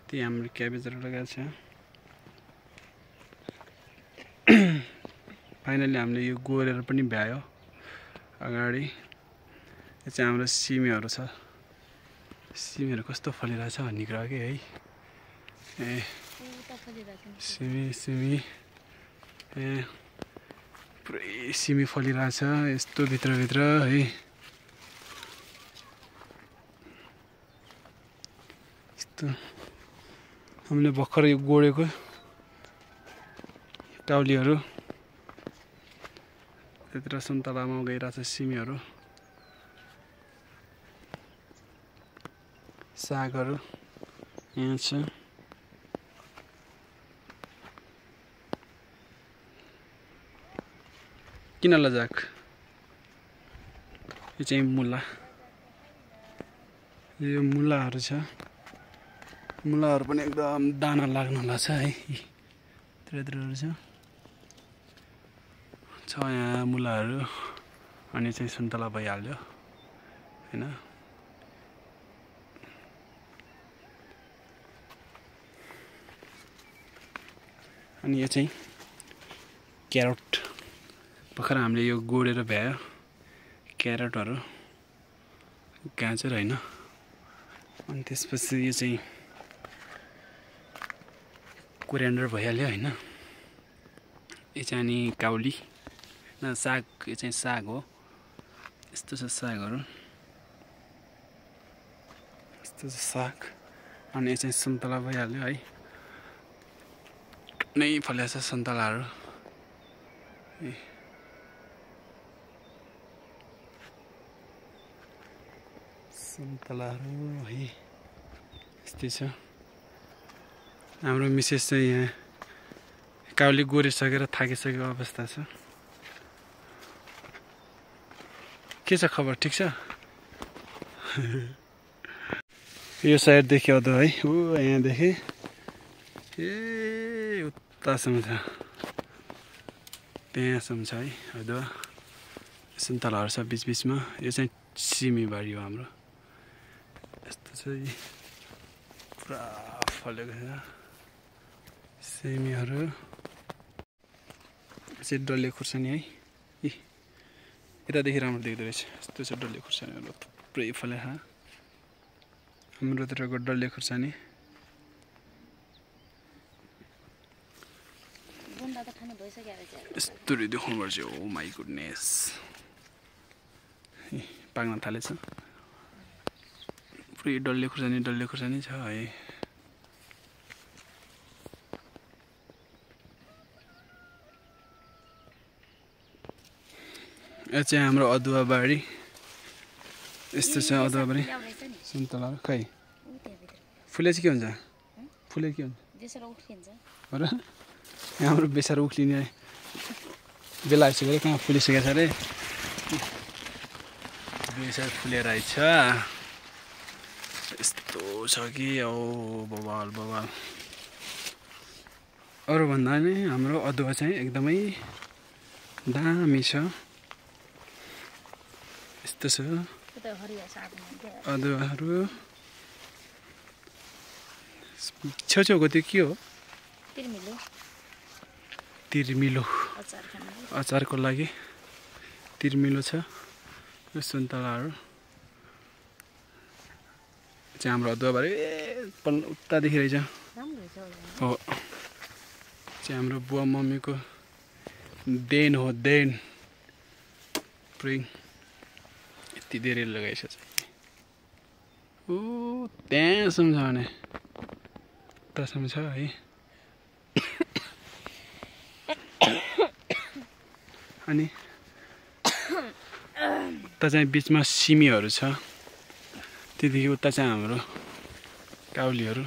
त्यही हाम्रो क्याबेजहरू लगाएको छ। फाइनली हामीले यो गोरेर पनि भ्यायो अगाडि। यो चाहिँ हाम्रो सिमीहरू छ। सिमीहरू कस्तो फलिरहेछ भन्ने कुरा के है। सिमी पुरै सिमी फलिरहेछ यस्तो भित्रभित्र है। यस्तो हामीले भर्खर यो गोडेको काउलीहरू त्यतिर सुन्तलामा गइरहेछ सिमीहरू। सागहरू यहाँ छ। किन लजाक यो चाहिँ मुला। यो मुलाहरू छ। मुलाहरू पनि एकदम दाना लाग्नु होला छ है। त्यत्रहरू छ यहाँ मुलाहरू। अनि चाहिँ सुन्तला भइहाल्यो हैन। अनि यो चाहिँ क्यारोट भर्खर हामीले यो गोडेर भ्यायो क्यारोटहरू गाजर हैन। अनि त्यसपछि यो चाहिँ कोरिएन्डर भइहाल्यो हैन। यो चाहिँ अनि काउली न साग। यो चाहिँ साग हो। यस्तो छ सागहरू। यस्तो छ साग। अनि यो चाहिँ सुन्तला भइहाल्यो है। नै फलेको छ सुन्तलाहरू। सुन्तलाहरू है यस्तै छ। हाम्रो मिसेस चाहिँ यहाँ काउली गोरिसकेर थाकिसकेको अवस्था छ। के छ खबर ठिक छ? यो साइडदेखि अदुवा है। ऊ यहाँदेखि उतासम्म छ। त्यहाँसम्म छ है अदुवा। सुन्तलाहरू छ बिचबिचमा। यो चाहिँ सिमीबारी हो हाम्रो। यस्तो चाहिँ पुरा फलेको छ सिमीहरू। चाहिँ डल्ले खुर्सानी है। यतादेखि राम्रो देख्दो रहेछ। यस्तो छ डल्ले खुर्सानीहरू थुप्रै फलेको छ हाम्रोतिरको डल्ले खुर्सानी। यस्तो देखाउनु पर्छ। ओ माई गुडनेस पाक्न थालेछ। पुरै डल्ले खुर्सानी छ है। यो चाहिँ हाम्रो अदुवा बारी। यस्तो छ अदुवा बारी। सुन्तलाहरू खै फुले चाहिँ के हुन्छ? फुले के हुन्छ? हो र यहाँ हाम्रो बेसार उक्लिने बेला आइसक्यो। कहाँ फुलिसकेको छ अरे। बेसार फुलेर आइछ। यस्तो छ कि ओ बवाल बवाल। अरू भन्दा नि हाम्रो अदुवा चाहिँ एकदमै दामी छ। यस्तो छ अदुवाहरू। छेउछेउको त्यो के हो? तिर्मिलो अचारको लागि तिर्मिलो छ। यो सुन्तलाहरू चाहिँ हाम्रो अदुवाबारी उतादेखि रहेछ हो। चाहिँ हाम्रो बुवा मम्मीको देन हो देन। पुरै यति धेरै लगाइछ चाहिँ। ऊ त्यहाँसम्म छ भने उतासम्म छ है। अनि उता चाहिँ बिचमा सिमीहरू छ। त्यदेखि उता चाहिँ हाम्रो काउलीहरू।